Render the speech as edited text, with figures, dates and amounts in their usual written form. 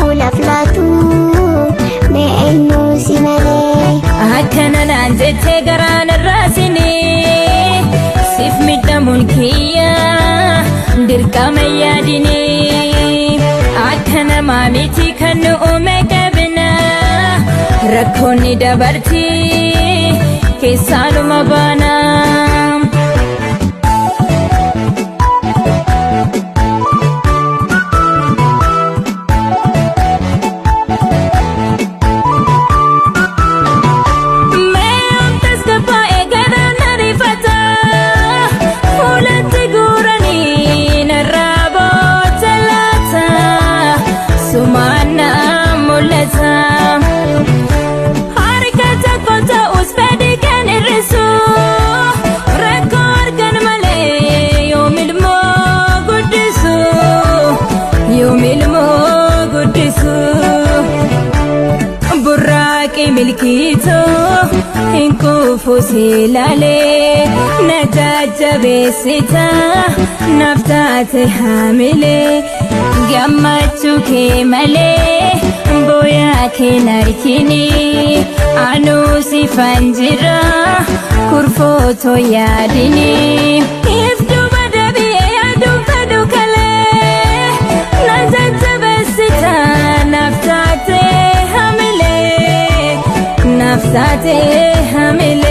naaf laatu mee eenyu si malee. Akkana naan jettee garaan irraasinii siif miidhamuun kiyya dirqama yaadinii akka namaa miti kan nu uume qabna rakkoonni dabartii keessaanuma baana. Meeyyoon tasgabbaa'ee garaan ariifata fuulatti guuranii narraa booda laata sumaan na mul'ata. Harka tokko ta'us fedhii kan hir'isu rakkoo argan malee yoom ilmoo guddisu yoom ilmoo guddisu. Burraaqii milkiitoo hin kuufu si ilaalee na jajjabeessita naaf taate haamilee gammachuu kee malee booyaa kee narkini anuu sifan jira kurfootoo yaadini. If duuba deebi'ee yaaduun fedhu kalee na jajjabeessita naaf taate hamilee naaf taate hamilee.